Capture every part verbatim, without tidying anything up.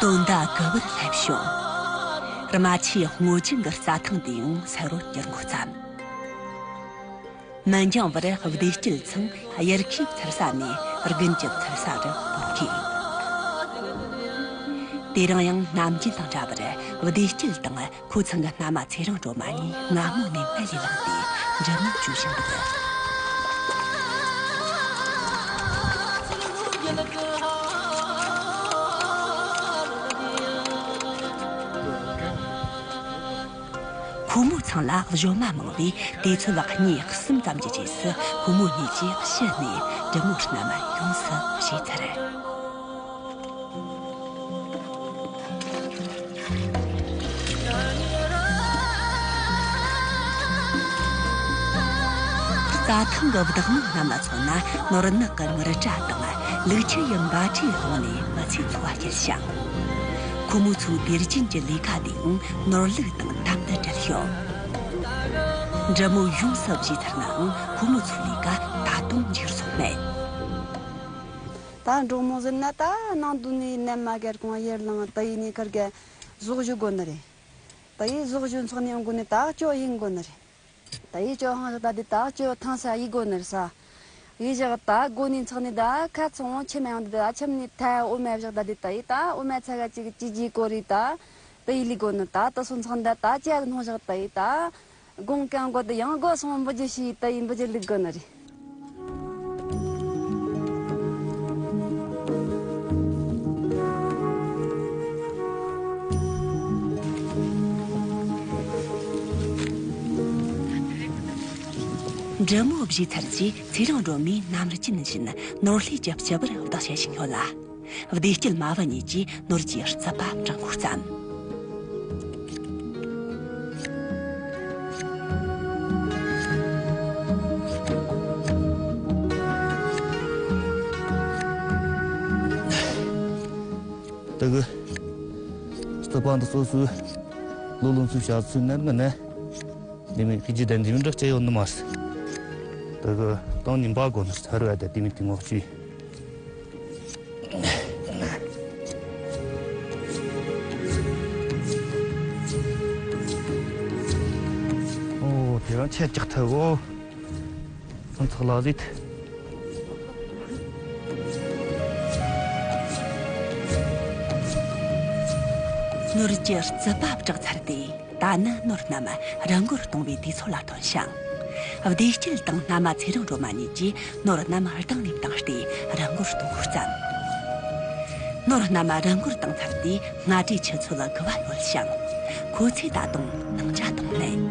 དོན་དག་ག་བར་སླེབས་བྱུང་། རྨ་ཆུའི་སྔོ་ཆེན་གྱི་རྩྭ་ཐང་དེའང་ས་རོ་གྱུར་འགོ་བརྩམས། མི་འགྱང་བར་བདེ་སྐྱིད་ཚང་དབྱར་ཁའི་འཚེར་ས་ནས་དགུན་གྱི་འཚེར་ས་རུ་སྤོ་གིས། དེ་རིང་ཡང་ནམ་རྒྱུན་དང་འདྲ་བར་བདེ་སྐྱིད་དང་ཁོ་ཚང་གི་མནའ་མ་ཚེ་རིང་སྒྲོལ་མ་གཉིས་སྔ་མོ་ནས་སྨན་ལས་ལངས་ཏེ་འབྲི་མོ་བཅོས་བཞིན་འདུག། ཁོ་མོ་ཚང་ལ་གཞོན་མ་མང་བས་དུས་ཚོད་གཉིས་གསུམ་ཙམ་གྱི་རྗེས་སུ་ཁོ་མོ་གཉིས་ཀྱིས་ཕྱི་ནས་འབྲི་མོ་རྣམས་ཡོངས་སུ་བཞེས་ཚར། རྩྭ་ཐང་གི་བདག་མོ་རྣམས་ལ་མཚོན་ན། ནོར་ནག་གི་ངུར་སྒྲ་དང་ལུག་ཁྱུ་ཡི་འབའ་སྒྲའི་དབང་ནས་མི་ཚེའི་འཚོ་བ་སྐྱེལ་ཞིང་། ཁོ་མོ་ཚོའི་དུས་རྒྱུན་གྱི་ལས་ཀ་དེའང་ནོར་ལུག་དང་དམ་དུ་སྦྲེལ་ཡོད། འབྲི་མོ་ཡོངས་སུ་བཞེས་ཚར་ནའང་ཁོ་མོ་ཚོའི་ལས་ཀ་ད་དུང་འཇིགས་སོང་མེད། ད་འབྲོག་མོ་ཟེར་ན་ད་ནང་དུ་ནས་ནམ་མ་གར་གང་ཡར་ལངས་ད་ཡིན་ནས་ཁར་ག་ཟོག་ཞུ་དགོ་ནི་རེད། ད་ཡིན་ཟོག་ཞུ་ཚོགས་ནས་འོང་དགོ་ནི་ད་ཅོ་ཡིན་དགོ་ནི་རེད། ད་ཡིན་ཅོ་ཧང་ཞག་ད་དེ་ད་ཅོ་ཐང་ས་ཡིན་དགོ་ནི་རེད་ས། ཡིན་ཞག་ད་དགོ་ནི་ཚོགས་ནས་ད་ཁ་ཚོང་ཁྱིམ་ཡང་དེ་ད་ཁྱིམ་ནས་ཐ་འོ་མ་བཞག་ད་དེ་ད་ཡིན་ད་འོ་མ་ཚ་ག་ཅིག་ཅི་ཅི་གོ་རེད་ད། ད་ཡིན་ལི་དགོ་ནི་ད་ད་སོང་ཚང་ད་ད་ཅི་ཡག་སྣོང་ཞག་ད་ཡིན་ད། དགོང་གང་དགོ་དེ་ཡང་དགོ་སོང་འབུ་ཅི་ཤི་ད་ཡིན་འབུ་ཅི་ལུག་དགོ་ནི་རེད། འབྲི་མོ་བཞེས་ཚར་རྗེས་ཚེ་རིང་སྒྲོལ་མས་ནམ་རྒྱུན་བཞིན་ནོར་ལྷས་ཀྱི་སྤྱི་པར་བདག་བྱེད་བཞིན་ཡོད་ལ། བདེ་སྐྱིད་མ་བུ་གཉིས་ཀྱིས་ནོར་གྱི་རྩིད་པ་འགྲིག་འགོ་བརྩམས། དེ་གི་རྩིད་པ་འདི་སོ་སོའི་ལོ་ལོན་ཚུལ་བྱ་ཚུལ་ནར་ངི་ནས། དེ་མིན་ཁི་ཅི་དན་དེ་མིན་འདྲ་སྐྱེ་ཡོད་ནི་མ་རེད། དེ་གི་སྟོང་ཉིན་པ་དགོ་ནི་ཚར་བ་དེ་དེ་མིན་དེ་ངོག་ཅུས། ཨོ་དེ་རང་ཆེ་ལྕགས་ཐལ་གོ། ཚང་ཚག་ལ་ཟིད། ནོར་གྱི་རྩིད་པ་བསྒྲགས་ཚར་ཏེ། ད་ནི་ནོར་རྣམས་རི་མགོར་གཏོང་བའི་དུས་ཚོད་ལ་ཐོན་ཞིང་། བདེ་སྐྱིད་དང་མནའ་མ་ཚེ་རིང་སྒྲོལ་མ་གཉིས་ཀྱིས་ནོར་རྣམས་ལྡང་ནས་བཏང་སྟེ་རི་མགོར་གཏོང་འགོ་བརྩམས། ནོར་རྣམས་རི་མགོར་བཏང་ཚར་ཏེ་སྔ་དྲོའི་ཆུ་ཚོད་དགུ་པ་ཡོལ་ཞིང་། ཁོ་ཚོས་ད་དུང་སྣང་ཆ་དང་ལེན།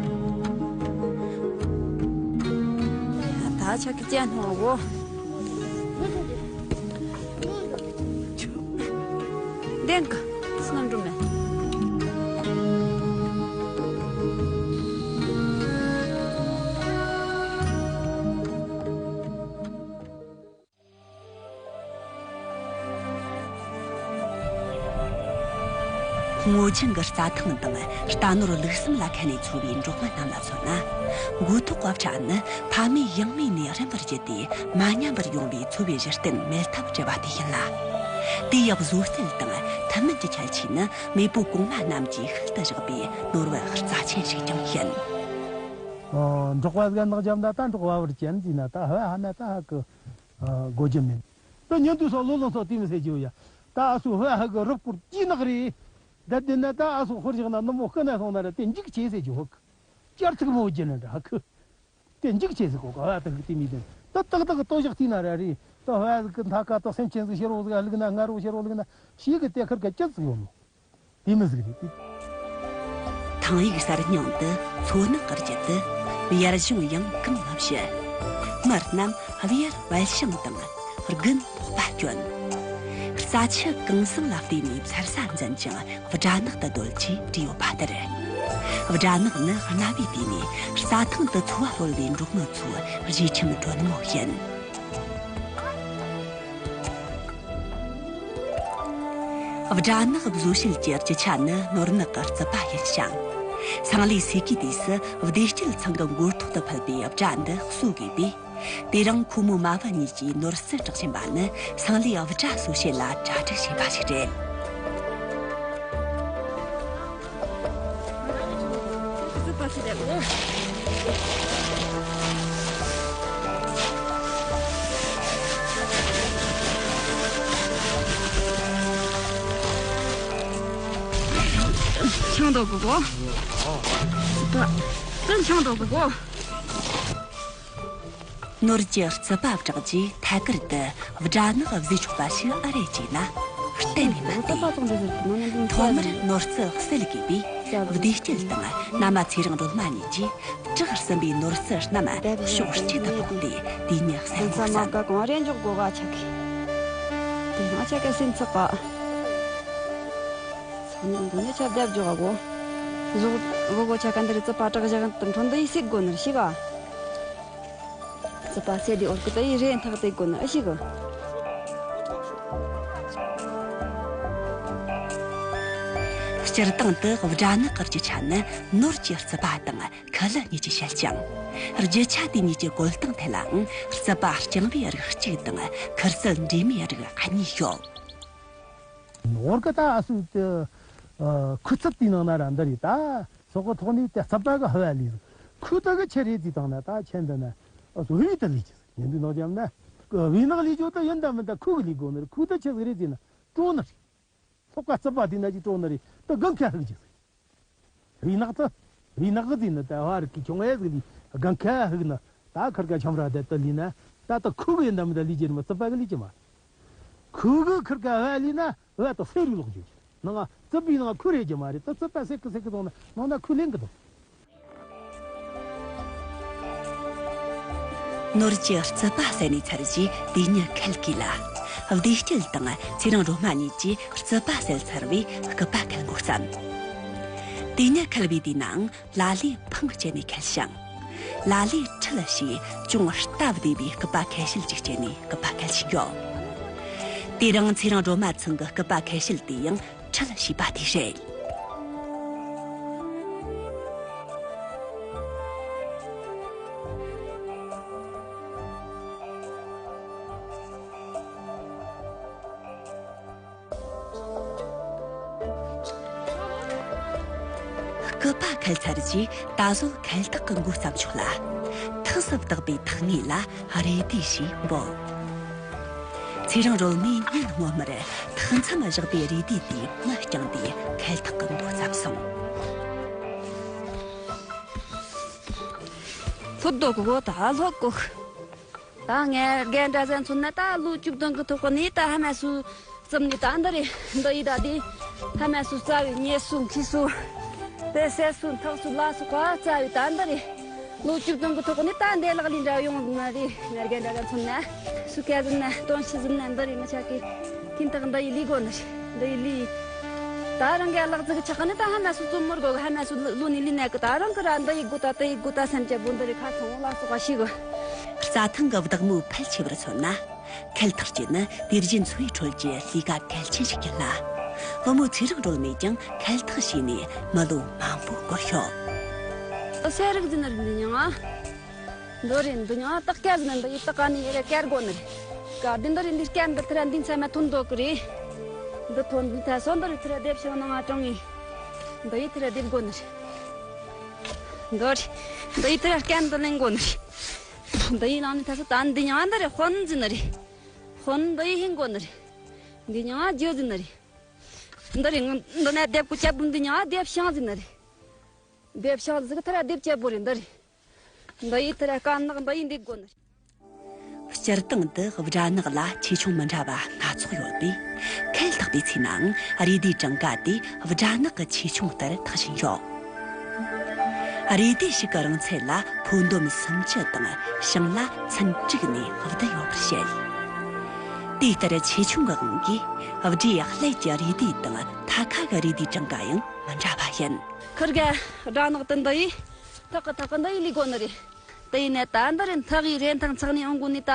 ད་ཆ་གི་ཅན་ཧོ་བོ། ལྡན་གི་སྣམ་འགྲོ་མེད། སྔོ་ཆེན་གྱི་རྩྭ་ཐང་དང་རྟ་ནོར་ལུག་གསུམ་ལ་ཁད་ནས་འཚོ་བའི་འབྲོག་མི་རྣམས་ལ་མཚོན་ན། མགོ་ཐོག་གི་བྲག་ནི་ཕ་མེས་ཡང་མེས་ནས་རིམ་པར་བརྒྱུད་དེ་མ་ཉམས་པར་ཡོང་བའི་འཚོ་བའི་གཞི་རྟེན་མེད་ཐབས་བྲལ་བ་དེ་ཡིན་ལ། དེ་ཡི་བཟོ་རྩལ་དང་ཐུན་མིན་གྱི་ཁྱད་ཆོས་ནི་མེས་པོ་གོང་མ་རྣམས་ཀྱིས་ཤུལ་དུ་བཞག་པའི་ནོར་བུ་རྩ་ཆེན་ཞིག་ཀྱང་ཡིན། འབྲོག་པ་ཟིག་ནག་འཇམ་ན་ད་འབྲོག་པ་བར་ཅན་ཟིན་ན་ད་ཧ་ཧ་ན་ད་ཧ་གི་དགོས་རྒྱུ་མིན། ད་ཉིན་དུས་སོགས་ལོ་ལོ་སོགས་དེ་མི་ཟེར་རྒྱུ་ཡ། ད་ཨ་སུ་ཧ་ཧ་གི་རུབ་ཀུར་ཀྱི་ནག་རེད། ད་དེ་ན་ད་ཨ་སུ་ཧོར་བཞག་ན་ནུབ་མོ་ཤི་ན་སོང་ན་ར་དེ་འཇིག་ཆེ་ཟེར་རྒྱུ་ཧོ་གི། ཅར་ཚིག་མོ་བརྒྱུད་ན་འདྲ་ཧ་གི། དེ་འཇིག་ཆེ་ཟིག་གོ་ག་བ་དག་དེ་མི་དེ་ད་ཏག་ཏག་ཏོ་ཞག་ཐི་ན་ར་རི་ད་བ་ཟིག་གི་མཐའ་ཀ་ཏོ་སེམས་ཅན་ཟིག་ཤེ་རོ་ཟིག་ལུག་ན་ང་རོ་ཤེ་རོ་ལུག་ན་ཤི་གི་དེ་ཁར་ག་ཅི་ཟིག་ཡོད་མོ། དེ་མི་ཟིག་རེད་དེ། ཐང་ཡིག་གསར་རྙིང་དུ་མཚོ་ནག་གི་རྒྱུད་དུ་དབྱར་གཞུང་ཡང་གངས་ལ་བཞུ། མི་རྣམས་དབྱར་དབལ་ཞིང་དང་དགུན་ཕོག་པ་གྱོན། རྩྭ་ཆུ་གངས་སེང་ལ་བརྟེན་ནས་འཚེར་ས་འཛིན་ཅིང་། སྦྲ་ནག་ཏུ་སྡོད་ཅེས་བྲིས་ཡོད་པ་ལྟར། སྦྲ་ནག་ནི་གནའ་བོའི་དུས་ནས་རྩྭ་ཐང་དུ་འཚོ་བ་གཏོད་པའི་འབྲོག་མི་ཚོའི་གཞིས་ཁྱིམ་གྲོན་མོ་ཡིན། སྦྲ་ནག་བཟོ་བྱེད་ཀྱི་རྒྱུ་ཆ་ནི་ནོར་ནག་གི་རྩིད་པ་ཡིན་ཞིང་། སང་ལོའི་སའི་གའི་དུས་སུ་བདེ་སྐྱིད་ཚང་གི་མགོ་ཐོག་ཏུ་ཕུལ་བའི་སྦྲ་འདི་གསོ་དགོས་པས། དེ་རིང་ཁོ་མོ་མ་བུ་གཉིས་ཀྱིས་ནོར་རྩིས་གྲགས་ཆེན་པ་ནི་སང་ལོའི་སྦྲ་གསོ་བྱེད་ལ་གྲ་སྒྲིག་བྱས་པ་ཞིག་རེད། ཆང་འདོགས་དགོས་གོ། ད་ད་ཆང་འདོགས་དགོས་གོ། ནོར་གྱི་རྩིད་པ་བསྒྲགས་རྗེས་ཐད་ཀར་དུ་སྦྲ་ནག་བཟོས་ཆོག་པ་ཞིག་ཨེ་རེད་ཅེ་ན། གཏན་ནས་མ་རེད། ཐོག་མར་ནོར་རྩིད་སེལ་དགོས་པས་བདེ་སྐྱིད་དང་མནའ་མ་ཚེ་རིང་སྒྲོལ་མ་གཉིས་ཀྱིས་བྲག་གསུམ་པའི་ནོར་རྩིད་རྣམས་ཕྱོགས་གཅིག་ཏུ་ཕོག་སྟེ་དེ་ཉིད་གསལ་བོ་བསམ། སྤྱིར་བཏང་དུ་སྦྲ་ནག་གི་རྒྱུ་ཆ་ནི་ནོར་གྱི་རྩིད་པ་དང་ཁུ་ལུ་གཉིས་ཀྱིས་བཤད་ཅིང་། རྒྱུ་ཆ་དེ་གཉིས་ཀྱི་བཀོལ་སྟངས་ཐད་ལའང་རྩིད་པ་རྐྱང་བའི་རིགས་གཅིག་དང་ཁུ་རྩིད་འདྲེས་མའི་རིགས་གཉིས་ཡོད། ནོར་གི་ད་ཨ་སུ་ཁུ་རྩིད་དེའི་ནང་ན་ར་འདི་རེད། ད་སོག་གི་ཐོག་ནས་ད་རྩིད་པ་གི་ཧ་བ་ལས་ཁུ་དེ་གི་ཆི་རེད་དེ་དང་ན་ད་ཆེན་འདི་ན་ཨ་སུ་བི་དེ་ལས་ཀྱི་ཡིན་དུས་ནང་ཀྱང་ན་བི་ནག་ལས་ཀྱོ་ད་ཡིན་ད་མིན་ད་ཁུ་གི་ལས་དགོས་ནི་རེད། ཁུ་ད་ཆི་ཟིག་རེད་ཟེར་ན་ཀྲོ་ནི་རེད། ཐོག་ཀ་རྩིད་པ་དེ་ན་ཅིག་ཀྲོ་ནི་རེད། ད་དགུན་ཁ་ཧུག་ཅིག་ཟིག་རེད། བི་ནག་ད་བི་ནག་གི་ཟེར་ནི་ད་བ་རིག་གི་ཁྱོང་ཨེ་ཟིག་ལི་དགུན་ཁ་ཧུག་ན་ད་ཁིར་ཀ་ཁྱམ་ར་དེ་ད་ལི་ན་ད་ད་ཁུ་གི་ཡིན་ད་མི་ད་ལི་ཅི་རེད་མ་རྩིད་པ་གི་ལི་ཅི་མ་རེད། ཁུ་གི་ཁིར་ཀ་བ་ལི་ན་བ་ད་ཧེ་རུ་ལོག་ཅིག་ནང་རྩིད་པའི་ནང་ཁུ་རེད་ཀྱི་མ་རེད། ད་རྩིད་པ་སེ་ཀི་སེ་ཀི་སོང་ན་ནང་ན་ཁུ་ལེན་གི་འདུག་ནོར་གྱི་རྩིད་པ་ཟད་ནས་ཚར་རྗེས་དེ་ཉིད་ཁལ་གྱིས་ལ། བདེ་སྐྱིད་དང་ཚེ་རིང་སྒྲོལ་མ་གཉིས་ཀྱིས་རྩིད་པ་ཟད་ཚར་བས་སྐུད་པ་ཁལ་འགོ་བརྩམས། དེ་ཉིད་ཁལ་བའི་དུས་ནའང་ལ་ལས་འཕང་སྤྱད་ནས་ཁལ་ཞིང་། ལ་ལས་ཁྲིལ་ཞེས་ཅུང་སྟབས་བདེ་བའི་སྐུད་པ་ཁལ་ཤིལ་ཅིག་སྤྱད་ནས་སྐུད་པ་ཁལ་བཞིན་ཡོད། དེ་རིང་ཚེ་རིང་སྒྲོལ་མ་ཚང་གི་སྐུད་པ་ཁལ་ཤིལ་དེ་ཡང་ཁྲིལ་ཞེས་པ་དེ་རེད། སྐུད་པ་ཁལ་ཚར་རྗེས་ད་གཟོད་ཁལ་ཐག་གི་འགོ་བརྩམས་ཆོག་ལ། ཐགས་སུ་བཏགས་པའི་ཐག་ངོས་ལ་རེ་ལྡེ་ཞེས་འབོད། ཚེ་རིང་སྒྲོལ་མས་ཉིན་སྔོན་མར་ཐག་མཚམས་བཞག་པའི་རེ་ལྡེ་དེའི་མིག་བརྐྱངས་ཏེ་ཁལ་ཐག་གི་འགོ་བརྩམས་སོང་། ལྷོད་དོ་གོ་ད་ལྷོད་གོ། ད་ངས་རྒན་འདྲ་ཟན་ཚོ་ན་ད་ལོ་བཅུ་བདུན་གི་ཐོག་གི་ནས་ད་ཧ་མ་སུ་རྩིབ་ནས་ད་འདི་རེད། འདི་ཡི་ད་དེ་ཧ་མ་སུ་རྩ་བའི་ཉེ་སུ་མཁས་སུ་དེ་སེ་སུ་ཐག་སུ་ལ་སུ་ག་རྩ་བའི་ད་འདི་རེད། ལོ་བཅུ་བདུན་གི་ཐོག་གི་ནས་ད་འདི་ལག་ལེན་འདྲ་ཡོང་ན་རེད། ངས་རྒན་འདྲ་ཟན་ཚོ་ན་སུ་སྐལ་ཟིན་ན་སྟོན་ཤི་ཟིན་ན་འདི་རེད། མི་ཆ་གི་ཁྱིམ་ཐག་འདི་ཡི་ལི་གོ་ནི་རེད། འདི་ཡི་ལི། ད་རང་གི་ལག་རྩལ་གྱི་ཆག་ནི་ད་ཧ་མ་སུ་རྩོམ་མོར་གོ་གི་ཧ་མ་སུ་ལུ་ནི་ལི་ནས་གི་ད་རང་གི་ར་འདི་ཡི་དགུ་ད་དེ་ཡི་དགུ་ད་སེམས་ཅན་བུ་འདི་རི་ཁ་ཚང་ལ་སོགས་པ་ཤི་གི། རྩྭ་ཐང་གི་བདག་མོ་ཕལ་ཆེ་བར་མཚོན་ན། ཁལ་ཐག་ཅིག་ནི་དུས་རྒྱུན་འཚོ་བའི་ཁྲོད་ཀྱི་ལས་ཀ་གལ་ཆེན་ཞིག་ཡིན་ལ། བུ་མོ་ཚེ་རིང་སྒྲོལ་མས་ཀྱང་ཁལ་ཐག་བྱས་ནས་མི་ལོ་མང་པོ་འགོར་ཤོག་ཨ་སེ་རིག་འཛིན་རིག་འཛིན་ཡང་ཨ། འདི་རེད། འདི་ཉང་བཏགས་སྐལ་ཟིན་འདི་ཡི་བཏགས་ཀ་ནི་ཡི་རེ་སྐལ་དགོ་ནི་རེད། ཀ་འདི་འདི་རེད། འདི་སྐལ་འདི་ཐི་ར་འདི་མཚན་མ་ཐོན་འདོད་གི་རེད། འདི་ཐོན་འདི་ཐ་སོ་འདི་རེད། ཐི་ར་སྡེབ་ཤོག་ནང་ང་དྲངས་ངེས། འདི་ཡི་ཐི་ར་སྡེབ་དགོ་ནི་རེད། འདི་རེད། འདི་ཡི་ཐི་ར་སྐལ་འདི་ལེན་དགོ་ནི་རེད། འདི་ཡི་ནང་ནི་ཐ་སོ་ད་འདི་ཉང་འདི་རེད། དཔོན་ཟིན་ནི་རེད། དཔོན་འདི་ཡི་ཧིན་དགོ་ནི་རེད། འདི་ཉང་རྒྱུ་ཟིན་ནི་རེད། འདི་རེད། འདི་ནས་སྡེབ་གོ་ཅབ་འདི་ཉང་སྡེབ་ཤང་ཟིན་ནི་རེད། སྡེབ་ཤང་ཟིག་ཐི་ར་སྡེབ་ཅབ་བོ་རེད། འདི་རེད། འདི་ཡི་ཐི་ར་དཀར་ནག་འདི་ཡི་འདི་དགོ་ནི་རེད། སྤྱིར་བཏང་དུ་སྦྲ་ནག་ལ་ཆེ་ཆུང་མི་འདྲ་བ་སྣ་ཚོགས་ཡོད་པས། ཁལ་ཐག་པའི་ཚེ་ནའང་རེ་ལྡེའི་གྲངས་ཀ་དེ་སྦྲ་ནག་གི་ཆེ་ཆུང་ལྟར་ཐག་བཞིན་ཡོད། རེ་ལྡེ་ཞིག་གི་རིང་ཚད་ལ་ཕོ་འདོམ་སུམ་ཅུ་དང་ཞིང་ལ་ཚན་དྲུག་ནས་བསྡུས་ཡོད་པར་བཤད། དེ་ལྟར་ཆེ་ཆུང་གི་དབང་གིས་སྦྲའི་ཀླད་ཀྱི་རེ་ལྡེ་དང་མཐའ་ཁ་གི་རེ་ལྡེའི་གྲངས་ཀ་ཡང་མི་འདྲ་བ་ཡིན། ཁིར་ག་སྦྲ་ནག་དེ་འདི་ཡི་ཐག་གི་ཐག་གི་འདི་ཡི་ལི་དགོ་ནི་རེད། དེ་ཡིན་ནས་ད་འདི་རེད། ཐག་ཡི་རེ་ཐང་ཚགས་ནས་ཡོང་དགོ་ནི་ད།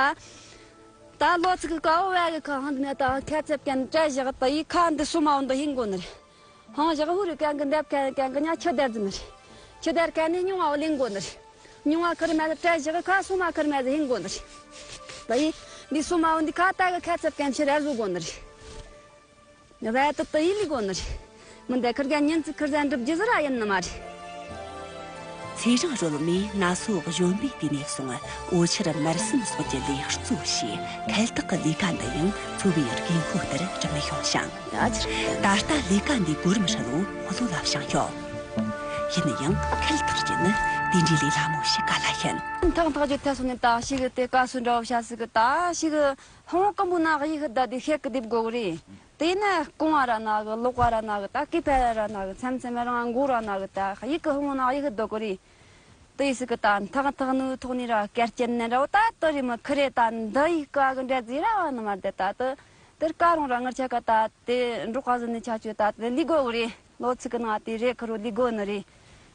ད་ལོ་ཚིགས་ཀ་བོ་བ་གི་ཁ་ཧང་འདི་ནས་ད་ཁ་ཚབ་ཀན་བྲལ་བཞག་དེ་ཡི་ཁ་འདི་སུ་མ་བོ་འདི་ཡིན་དགོ་ནི་རེད། ཧང་བཞག་ཧུ་རི་ཀན་གི་འདེབས་ཀན་ཀན་གི་ཉ་ཆུ་དར་ཟི་ནི་རེད། ཆུ་དར་ཀན་ནི་ཉུང་བ་བོ་ལེན་དགོ་ནི་རེད། ཉུང་བ་ཁིར་མ་ཟི་བྲལ་བཞག་ཁ་སུ་མ་ཁིར་མ་ཟི་ཡིན་དགོ་ནི་རེད། དེ་ཡི་འདི་སུ་མ་བོ་འདི་ཁ་ད་གི་ཁ་ཚབ་ཀན་ཕྱི་ར་བཟོ་དགོ་ནི་རེད། ར་ཏི་ཏི་ཡི་ལི་དགོ་ནི་རེད། མི་འདི་ཁིར་ག་ཉིན་ཚིག་ཁིར་ཟན་འགྲུབ་རྒྱུ་ཟི་ར་ཡིན་ནི་མ་རེད། ཚེ་རིང་རོལ་མོས་ན་སོ་གཞོན་པའི་དུས་ནས་བཟུང་འོ་ཆར་མར་སྲམ་སོགས་ཀྱི་ལས་གཙོ་བྱས། ཁལ་ཐག་གི་ལས་ཀ་འདི་ཡང་འཚོ་བའི་དགོས་མཁོ་ལྟར་གྲུབ་ནས་བྱུང་ཞིང་། ད་ལྟ་ལས་ཀ་འདིའི་གོ་རིམ་ཧྲིལ་བོ་བློ་ལ་བྱང་ཡོད། ཡིན་ན་ཡང་ཁལ་ཐག་བྱེད་ནི་དེ་འདྲའི་ལས་སླ་མོ་ཞིག་ག་ལ་ཡིན། ཐག་ཐག་རྒྱུ་ཐལ་སོང་ནས་ད་ཞིག་དེ་ཀ་སུ་འདྲ་བོ་བྱ་སྲིད་གི། ད་ཞིག་ཧོང་ཀམ་པོ་ན་གཡུག་གི་བསྡད་དེ་ཤེད་གི་སྡེབ་དགོས་གི་རེད། དེ་ན་རྐང་བ་ར་ན་གི། ལག་པ་ར་ན་གི། ད་སྐེད་པ་ར་ན་གི། མཚམས་མཚམས་རང་མགོ་ར་ན་གི། ད་གཡུག་གི་ཧོང་ན་གཡུག་གི་སྡོད་གི་རེད། དེ་ཡིན་སྲིད་གི། ད་ཐག་ཐག་ནུ་ཐོག་ནས་ར་སྐར་ཅན་ནས་ར་བ་ད་དེ་རེད་མི་ཁི་རེད། ད་འདི་ཡི་ཀ་གི་འདྲ་ཟིག་ར་བ་ནི་མ་རེད། ད་དེ་དེར་ཀ་རུང་ར་ངར་ཆ་ཀ་ད་དེ་འབྲོག་པ་ཟིག་ནི་ཆ་ཆོས་ད་དེ་ལས་དགོས་གི་རེད། ལོ་ཚིགས་གི་ནང་དེ་རེད་ཁི་རུ་ལས་དགོས་ནི་རེད།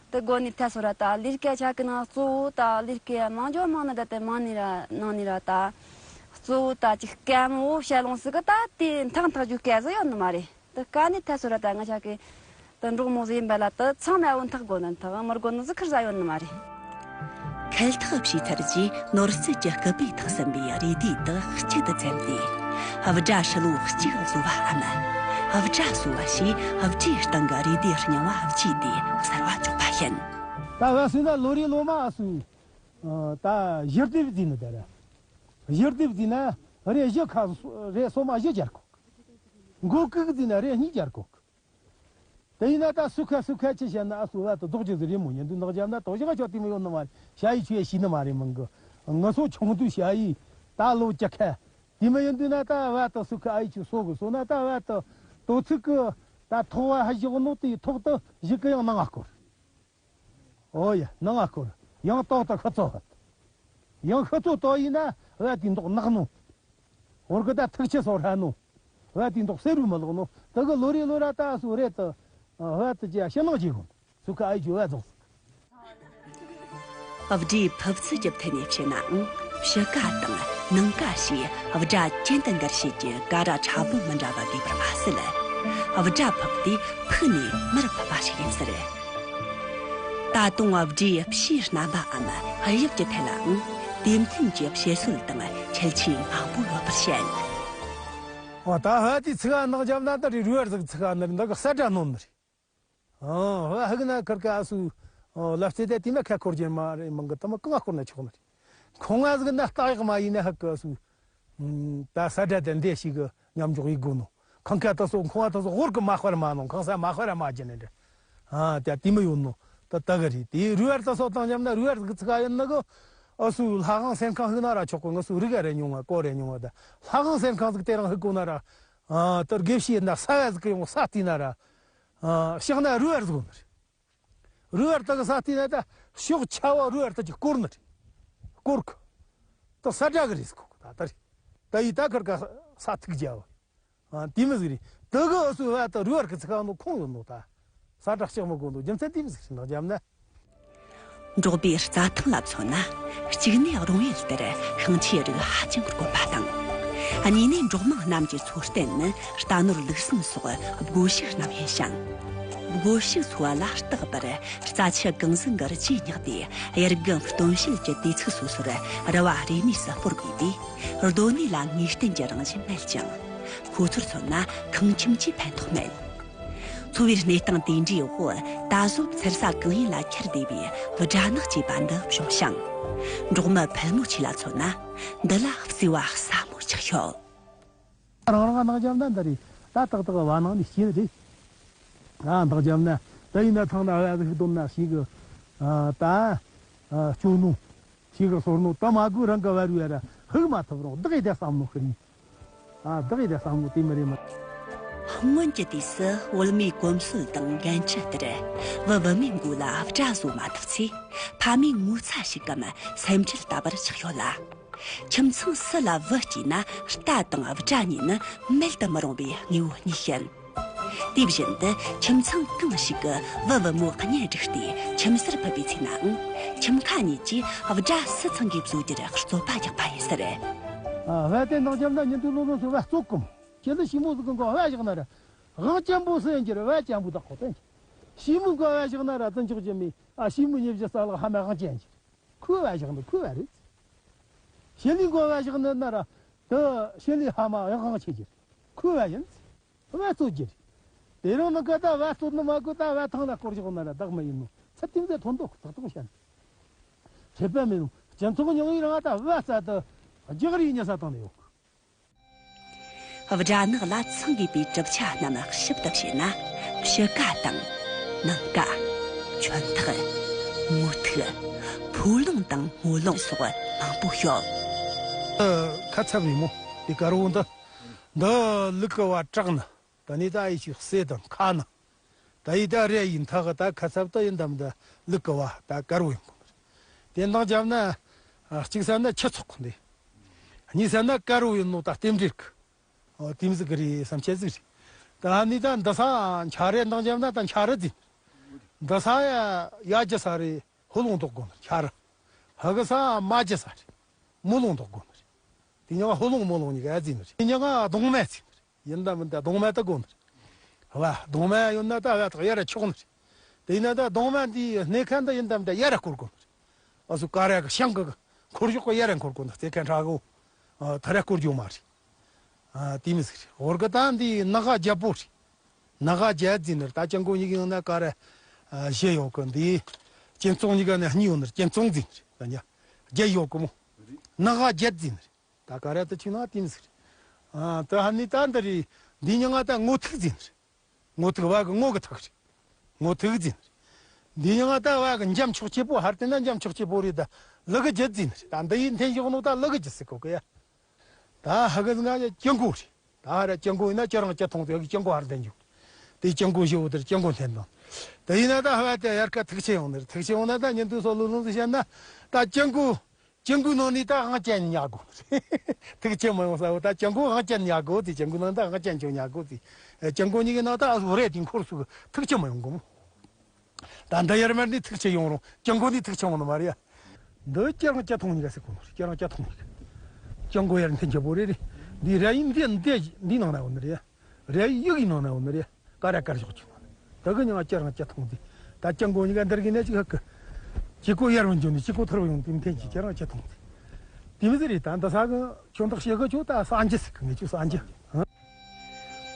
དེ་དགོས་ནི་ཐལ་སོ་ར། ད་ལས་ཀ་ཆ་གི་ནང་གཙོ་བོ་ད་ལས་ཀ་མང་ཇོ་མང་ནི་ད་དེ་མང་ནི་ར་ནང་ནི་ར། ད་གཙོ་བོ་ད་ཅིག་སྐམ་བོ་བྱ་ལོང་སྲིད་གི། ད་དེ་འཐག་འཐག་རྒྱུ་སྐལ་ཟིག་ཡོད་ནི་མ་རེད། དེ་ཀ་ནི་ཐལ་སོ་ར། ད་ང་ཆ་གི་དེ་འབྲོག་མོ་ཟིག་ཡིན་པ་ལ་དེ་ཚང་མ་བོ་འཐག་དགོས་ནི་འཐག་མི་དགོས་ནི་ཟིག་ཁིར་ཟ་ཡོད་ནི་མ་རེད། ཁལ་ཐག་བྱས་ཚར་རྗེས་ནོར་སྲིད་ཀྱི་སྐུད་པས་འཐག་ཟིན་པའི་རས་དུས་དག་གཅིག་ཏུ་བཙེམས་ཏེ། སྦྲ་ཧྲིལ་བོ་གཅིག་བཟོ་བའམ། སྦྲ་གསོ་བ་ཞེས་སྦྲའི་སྟེང་གི་རས་དུས་རྙིང་བ་བརྗེས་ཏེ་གསར་བ་འཇོག་པ་ཡིན། ད་བ་སུ་ན་ལོ་རེ་ལོ་མ་སུ། ད་གཞི་རྡེབ་བརྩིས་ནི་དེ་ར། གཞི་རྡེབ་བརྩིས་ན་རེ་བཞི་ཁ། རེ་སོ་མ་བཞི་སྦྱར་གོ། མགོ་ཀུག་བརྩིས་ན་རེ་གཉིས་སྦྱར་གོ། དེ་ཡིན་ན་ད་སུ་ཁ་སུ་ཁ་ཅི་བྱས་ན་ཨ་སུ་བ་དུ་རྡོག་རྗེས་སུ་རེ་མོ་ཉན་དུ་ནག་རྒྱབ་ན་དོ་ཞག་ཆོག་དེ་མི་ཡོང་ནི་མ་རེད། ཞ་ཡི་ཆུ་ཡ་ཤི་ནི་མ་རེད། མང་གི་ངུ་སོ་ཆུང་དུ་ཞ་ཡི་ད་ལོ་ཅི་ཁ་དེ་མི་ཡོང་དུས་ན་ད་བ་དུ་སུ་ཁ་ཨ་ཡི་ཆུ་སོ་གི་སོ་ན་ད་བ་དུ་དོ་ཚིག་གི་ད་ཐོག་བ་ཧ་ཞོག་ནོ་དེ་ཐོག་ཏུ་ཞིག་གི་ཡང་ནང་ང་སྐོར། ཨོ་ཡ་ནང་ང་སྐོར། ཡང་ཏོག་ཏུ་ཁུ་ཚོ་ཧད། ཡང་ཁུ་ཚོ་ཏོ་ཡིན་ན་བ་དེ་མདོག་ནག་ནོ། འོར་གི་ད་ཐིག་ཆུ་སོ་ར་ནོ། བ་དེ་མདོག་སེར་རུ་མི་ལོག་ནོ། དེ་གི་ལོ་རེ་ལོ་ར་ད་སུ་རེད་དུ། བ་དུ་ཅི་ཡ་ཕྱི་ནང་ཅི་གོ། སུ་ཁ་ཨའི་ཅུ་བ་རྫོགས། སྦྲའི་ཕུབ་ཚུལ་གྱི་ཐད་ནས་བཤད་ནའང་། ཕྱི་ཀ་དང་ནང་ཀ་ཞེས་སྦྲ་ཅན་དུ་འགར་བྱེད་ཀྱི་ཀ་ར་ཕྲ་བོ་མི་འདྲ་བ་དགོས་པར་མ་ཟད། སྦྲ་ཕུབ་དེ་ཕུག་ནས་མར་ཕུབ་པ་ཞིག་ཡིན་ཟེར། ད་དུང་སྦྲའི་ཕྱིའི་རྣམ་པའམ་དབྱིབས་ཀྱི་ཐད་ལའང་དེ་མཐུན་གྱི་བཤད་སྲོལ་དང་ཁྱད་ཆོས་མང་པོ་ཡོད་པར་བཤད། འོ་ད་ཧ་དེ་ཚིག་ཨ་ནག་རྒྱབ་ན་ད་རི་རུ་བར་ཟིག་ཚིག་ཨ་ནི་འདི་གི་ས་སྒྲ་ནོམ་ནི་རེད། ཨ་ཧ་ཧ་གི་ན་ཁར་ཀ་ཨ་སུ་ལབ་སྟེ་དེ་དེ་མ་ཁ་འཁོར་རྒྱུ་མ་རེད། མང་གི་དེ་མ་གང་ང་འཁོར་ན་ཆོག་ནི་རེད། ཁོང་ང་ཟིག་ན་རྟགས་ཡག་མ་ཡིན་ན་ཧ་གི་ཨ་སུ། ད་ས་སྒྲ་དེ་འདྲ་ཞིག་གི་མཉམ་འཇོག་ཡིག་དགོས་ནོ། ཁང་ཁ་དེ་སོ་ཁང་བ་དེ་སོ་ཧོར་གི་མ་དཔར་མ་ནོ། ཁང་ས་མ་དཔར་མ་རྒྱུ་ནི་འདྲ། ཨ་དེ་དེ་མི་ཡོད་ནོ། ད་ད་གི་རེད། དེ་རུ་བར་དེ་སོ་དང་མཉམ་ན་རུ་བར་གི་ཚིག་ཡིན་ནི་གི། ཨ་སུ་ལྷ་ཁང་སེམས་ཁང་ཧུ་ན་ར་ཆོག་གི། ང་སུ་རི་ག་རེ་ཉུང་བ་ཀོ་རེ་ཉུང་བ་ད་ལྷ་ཁང་སེམས་ཁང་ཟིག་དེ་རང་ཧུ་གོ་ན་ར། ཨ་དེར་དགེ་བཤེས་ན་ས་བ་ཟིག་གི་ཡོང་ས་བལྟས་ན་ར། ཨ་ཕྱག་ན་རུ་བར་ཟིག་ནི་རེད། རུ་བར་དག་ས་བལྟས་ན་ད་ཕྱོགས་ཆ་བ་རུ་བར་དག་གི་སྐོར་ནི་རེད། སྐོར་གི་ད་ས་སྒྲ་གི་རེད་ཟིག་གོ་གི། ད་ད་རེད། ད་ཡི་ད་ཁར་ཀ་ས་ཐིག་རྒྱ་བ། ཨ་དེ་མི་ཟིག་རེད། དེ་གི་ཨ་སུ་བ་ད་རུ་བར་གི་ཚིག་ཨ་ནོ་ཁོང་ཡོད་ནོ། ད་ས་སྒྲ་ལྕགས་མི་དགོས་འདུག་རྒྱུ་མཚན་དེ་མི་ཟིག་རེད། ནག་རྒྱབ་ན། འབྲོག་པའི་རྩྭ་ཐང་ལ་མཚོན་ན། གཅིག་ནས་རོང་ཡུལ་ལྟར་ཤིང་ཆས་རིགས་ཧ་ཅང་དཀོན་པ་དང་། གཉིས་ནས་འབྲོག་མང་རྣམས་ཀྱི་འཚོ་རྟེན་ནི་རྟ་ནོར་ལུག་གསུམ་སོགས་སྒོ་ཕྱུགས་རྣམས་ཡིན་ཞིང་། སྒོ་ཕྱུགས་འཚོ་བ་ལ་བརྟག་པར་རྩྭ་ཆུ་གངས་ཟན་གྱི་རྗེས་བསྙེགས་ཏེ། དབྱར་དགུན་སྟོན་བྱེད་ཀྱི་དུས་ཚིགས་སོ་སོར་རུ་བ་རེས་མོས་སུ་སྤོར་དགོས་པས། སྡོད་གནས་ལ་ངེས་གཏན་གྱི་རང་བཞིན་མེད་ཅིང་། ཁོ་ཚོར་མཚོན་ན་ཁང་ཁྱིམ་གྱིས་ཕན་ཐོགས་མེད། འཚོ་བའི་གནས་སྟངས་དེ་འདྲའི་འོག་ད་གཟོད་འཚེར་ས་གང་ཡིན་ལ་ཁྱེར་བསྡད་པའི་སྦྲ་ནག་ཅེས་པ་འདི་བྱུང་ཞིང་། འབྲོག་མི་ཕལ་མོ་ཆེ་ལ་མཚོན་ན་འདི་ལ་བརྩེ་བ་ཟབ་མོ་ཆགས་ཡོད། རང་རང་ནག་རྒྱབ་ན་འདི་རེད། ད་ཏག་ཏག་བ་ནང་ནས་སྐྱེས་རེད། ཨ་ནག་རྒྱབ་ན་ད་ཡིན་ན་ཐང་ན་ཨ་ཟིག་སྡོམ་ན་ཞིག་གི་ད་སྐྱོ་ནོ། ཞིག་གི་སོར་ནོ་ད་མ་དགོས་རང་གི་བར་བའི་ར་ཧུག་མ་ཐུབ་རུང་བདག་ཡི་དེ་བསམ་ནོ་ཁི་རེད། ཨ་བདག་ཡི་དེ་བསམ་ནོ་དེ་མི་རེད་མ། སྔོན་གྱི་དུས་སུ་བོད་མིའི་གོམས་སྲོལ་དང་འགན་འཁྲི་ལྟར་བུ་བུད་མེད་མགོ་ལ་སྦྲ་བཟོ་མ་ཐུབ་ཚེ་ཕ་མའི་ངོ་ཚ་ཞིག་གམ་སེམས་ཁྲལ་ལྟ་བུར་ཆགས་ཡོད་ལ། ཁྱིམ་ཚང་སུ་ལ་བུ་སྐྱེས་ན་རྟ་དང་སྦྲ་གཉིས་ནི་མེད་དུ་མི་རུང་བའི་དངོས་པོ་གཉིས་ཡིན། དེ་བཞིན་དུ་ཁྱིམ་ཚང་གང་ཞིག་གི་བུ་བུ་མོ་གཉེན་བསྒྲིགས་ཏེ་ཁྱིམ་གསར་ཕུད་པའི་ཚེ་ནའང་ཁྱིམ་ཁ་གཉིས་ཀྱིས་སྦྲ་སུ་ཚང་གིས་བཟོ་རྒྱུར་རྩོད་པ་རྒྱག་པ་ཡིན་ཟེར། ཨ་བ་དེ་ནང་འཇམ་ན་ཉིན་དུ་ལོ་ལོ་སུ་བ་རྩོད་གོམ། ཁྱེད་ལ་ཞི་མོ་ཟིག་གི་མགོ་བ་བཞག་ན་ར། དབང་ཅན་པོ་སུ་ཡིན་གྱི་ར་བ་ཅན་པོ་དག་གོ་བསྟན་གྱི། ཞི་མོ་མགོ་བ་བཞག་ན་ར་བཙན་འཇོག་གྱི་མི་ཨ་ཞི་མོ་ཉེ་བཞི་ས་ལག་ཧ་མ་དབང་ཅན་གྱི། ཁོས་བ་བཞག་ན་ཁོས་བ་རེད། ཞི་ལིའི་མགོ་བ་བཞག་ན་ན་ར། དེ་ཞི་ལིའི་ཧ་མ་ཡང་དབང་ཆེ་གྱི་རེད། ཁོས་བ་ཡིན། བ་རྩོད་རྒྱུ་རེད། དེ་རིང་ནི་ཀ་ད་བ་རྩོད་ནི་མ་དགོས། ད་བ་ཐང་ན་སྐོར་བཞག་ན་ར་བདག་མི་ཡིན་ནོ། ཚད་ལྡན་ཟེར་ཐོན་འདུག་ཏག་ཏག་བཤད་ནས། ཁྱད་པར་མི་འདུག་སྤྱི་ཚོགས་རྙིང་བའི་རིང་ད་བ་ས་དུ་རྒྱག་རེས་ཉེ་ས་བཏང་ནས་ཡོད། སྦྲ་ནག་ལ་ཚང་དགོས་པའི་གྲུབ་ཆ་རྣམས་ཞིབ་ཏུ་བཤད་ན། ཕྱི་ཀ་དང་། ནང་ཀ། ཆོན་ཐག་ངོ་ཐིག་ཕོ་ལོང་དང་སྔོ་ལོང་སོགས་མང་པོ་ཡོད། ཁ་ཚབ་རེད་མོ། དེ་དཀར་བོ་འདི། འདི་ལུག་གི་བ་བྲག་ནི། ད་ནི་ད་ཡི་ཞིག་སེ་དང་ཁ་ན། ད་ཡི་ད་རེ་ཡིན་ཐག་ད་ཁ་ཚབ་ད་ཡིན་དམ་ད་ལུག་གི་བ་ད་དཀར་བོ་ཡིན་གོ་ནི་རེད། དེ་འདང་བརྒྱབ་ན། གཅིག་ས་ན་ཁྱི་ཚོགས་གོ་འདི། གཉིས་ས་ན་དཀར་བོ་ཡིན་ནོ་ད་རྟེན་འབྲེལ་གི། འོ་དེ་མི་ཟིག་གི་རེད་བསམ་ཆེ་ཟིག་རེད། ད་ནི་ད་འདི་ས་འཆའ་རེ་འདང་བརྒྱབ་ན་ད་འཆའ་རེ་ཟིན། འདི་ས་ཡ་ཡ་ཇི་ས་རེད་ཧོ་ལོང་དོག་གོ་ནི་འཆའ་རེ། ཧ་གི་ས་མ་ཇི་ས་རེད་མོ་ལོང་དོག་གོ་ནི་རེད། དེ་ཉག་ཧོ་ལོང་མོ་ལོང་གཉིས་ཀ་ཟིན་ནི་རེད། དེ་ཉག་གདོང་མ་ཟིན་ནི་རེད། ཡིན་ད་མིན་ད་གདོང་མ་ད་དགོ་ནི་རེད། ཧ་བ་གདོང་མ་ཡོད་ན་ད་བ་ཐག་ཡར་ར་ཆོག་ནི་རེད། དེ་ཡིན་ན་ད་གདོང་མ་འདི་གནས་ཁན་ད་ཡིན་ད་མིན་ད་ཡར་ར་སྐོར་དགོ་ནི་རེད། ཨ་སུ་ཀ་ར་གི་ཤང་གི་འཁོར་གཞོགས་གི་ཡར་ར་འཁོར་དགོ་ནི་རེད། དེ་ཁན་ཁྲ་གོ། ཨ་ཐ་ར་སྐོར་རྒྱུ་མ་རེད། ཨ་དེ་མི་ཟིག་རེད། འོར་གི་ད་འདི་ནག་ག་རྒྱལ་པོ་རེད། ནག་ག་རྒྱལ་ཟིན་ནི་རེད། ད་ཅང་གོ་གཉིས་ཀྱི་ཡང་ན་ཀ་ར་ཨ་བཞི་ཡོད་གི་འདི། ཅན་ཙོང་གཉིས་ཀ་ནི་གཉིས་ཡོད་ནི་རེད། ཅན་ཙོང་ཟིན་ནི་རེད། ད་ཉ་རྒྱལ་ཡོད་གི་མོ། ནག་ག་རྒྱལ་ཟིན་ནི་རེད། ད་ག་ར་ད་ཆུ་ནག་དེ་མི་ཟིག་རེད། ཨ་ད་ཧ་ནི་ད་འདི་རེད། འདི་ཉ་ང་ད་ངོ་ཐིག་ཟིན་ནི་རེད། ངོ་ཐིག་བ་གི་ངོ་གི་ཐག་རེད། ངོ་ཐིག་ཟིན་ནི་རེད། འདི་ཉ་ང་ད་བ་གི་འཇམ་ཕྱོགས་ཆེ་པོ་ཧར་དེ་ན་འཇམ་ཕྱོགས་ཆེ་པོ་རེད། ད་ལུ་གི་རྒྱལ་ཟིན་ནི་རེད། ད་འདི་ཡི་འཐེན་ཞོག་ནོ་ད་ལུ་གི་རྒྱལ་ཟིག་གོ་གི་ཡ། ད་ཧ་གི་ང་ཡ་ཅན་གོ་རེད། ད་ཧ་ར་ཅན་གོ་ཡིན་ན་ཅི་རང་ཅི་མཐོང་དེ་ཅན་གོ་ཧར་འཐེན་འཇུག་དེ་ཅན་གོ་ཞེ་བོ་དེར་ཅན་གོ་འཐེན་དང་། དེ་ཡིན་ན་ད་ཧ་བ་དེ་ཡར་ཀ་ཐིག་ཆེ་ཡོང་ནི་རེད། ཐིག་ཆེ་ཡོང་ན་ད་ཉིན་དུ་སོ་ལུ་ལུང་ཟིག་བཤད་ན། ད་ཅན་གོ་ཅན་གོ་ནང་ནི་ད་ཧང་ཅན་ཉ་གོ་ཐིག་ཆེ་མ་ཡོང་ས་བོ། ད་ཅན་གོ་ཧང་ཅན་ཉ་གོ་དེ་ཅན་གོ་ནང་ད་ཧང་ཅན་ཆོ་ཉ་གོ་དེ། ཅན་གོ་གཉིས་ཀྱི་ནང་ད་ཨ་སུ་རེ་དེ་འཁོར་སུ་ཐིག་ཆེ་མ་ཡོང་གོ་མོ། ད་འདི་ཡར་མར་ནི་ཐིག་ཆེ་ཡོང་རུང་ཅང་གོ་ནི་ཐིག་ཆེ་འོང་ནི་མ་རེད་ཡ། འདི་ཅི་རང་ཅི་མཐོང་ནི་ག་ཟེར་གོ་ནོ་རེད། ཅི་རང་ཅི་མཐོང་ནི་ག་ཅང་གོ་ཡར་འཐེན་ཆེ་པོ་རེད་རེད། འདི་ར་ཡིན་འདི་འདི་འདི་ནང་ན་འོང་ནི་རེད་ཡ། ར་ཡིག་ཡིན་ནང་ན་འོང་ནི་རེད་ཡ། ཀ་ར་དཀར་ཤོག་ཅིག་ནང་ན་ད་གི་ཉང་ཅི་རང་ཅི་མཐོང་འདི། ད་ཅང་གོ་ནི་ག་འདིར་གི་ནས་ཅིག་ཧ་གི། ཅི་གོ་ཡར་བ་འཇོག་ནི་ཅི་གོ་ཐར་བ་ཡོང་དེ་འཐེན་ཅི་ཅི་རང་ཅི་མཐོང་འདི། དེ་མི་ཟེར་རེད། ད་འདི་ས་གི་ཁྱོད་འདི་ཤེས་གི་ཆོ་ད་ས་འཇི་ཟེར་གི་ངས་ཆོ་ས་འཇི།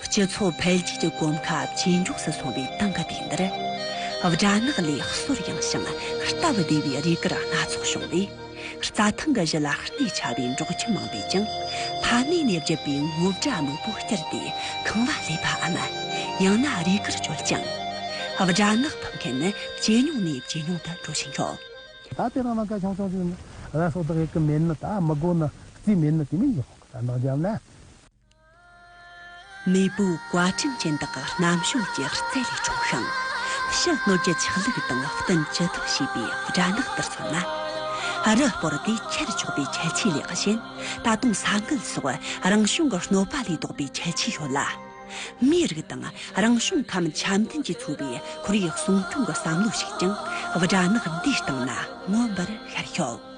སྤྱི་ཚོགས་འཕེལ་རྒྱས་ཀྱི་གོམ་ཁ་ཇེ་མགྱོགས་སུ་སོང་བའི་དེང་གི་དུས་འདིར། སྦྲ་ནག་ལས་གསོར་ཡངས་ཤིང་སྟབས་བདེ་བའི་རས་གུར་སྣ་ཚོགས་བྱུང་བས། རྩྭ་ཐང་གི་གཞི་ལ་གནས་ཆ་བའི་འབྲོག་ཁྱིམ་མང་པོས་ཀྱང་ཕ་ནས་ནས་བརྒྱུད་པའི་ངོ་སྦྲ་མིག་པོ་བསྐྱུར་ཏེ་ཁང་བ་སླེབས་པའམ། ཡང་ན་རས་གུར་བཅོལ་ཅིང་། སྦྲ་ནག་ཕུབ་མཁན་ནི་ཇེ་ཉུང་ནས་ཇེ་ཉུང་དུ་འགྲོ་བཞིན་ཡོད། ད་དེ་རིང་ནངས་ཀ་ཆུང་ཆུང་ཅིག་ཡིན་ན་ར་སོགས་དག་ཡེ་གི་མེད་ནི། ད་མི་དགོ་ནི་རྩིས་མེད་ནི་དེ་མིན་ཡོད་གི། ད་འདང་བརྒྱབ་ན། མེས་པོའི་བཀའ་དྲིན་ཅན་དག་རྣམ་དཔྱོད་ཀྱི་རྩལ་ལས་འཁྲུངས་ཤིང་། ཕྱི་སྣོད་ཀྱི་ཆགས་ལུགས་དང་བསྟུན་ཅི་ཐུབ་བྱས་པའི་སྦྲ་ནག་འདིར་མཚོན་ན། རི་སྤོར་ཏེ་ཁྱེར་ཆོག་པའི་ཁྱད་ཆོས་ལས་གཞན། ད་དུང་ས་འགུལ་སོགས་རང་བྱུང་གི་གནོད་པ་ལས་ལྡོག་པའི་ཁྱད་ཆོས་ཡོད་ལ། མིའི་རིགས་དང་རང་བྱུང་ཁམས་འཆམ་མཐུན་གྱིས་འཚོ་བའི་ཁོར་ཡུག་སྲུང་སྐྱོང་གི་བསམ་བློ་ཞིག་ཀྱང་སྦྲ་ནག་འདིའི་སྟེང་ན་མངོན་པར་ཤར་ཡོད།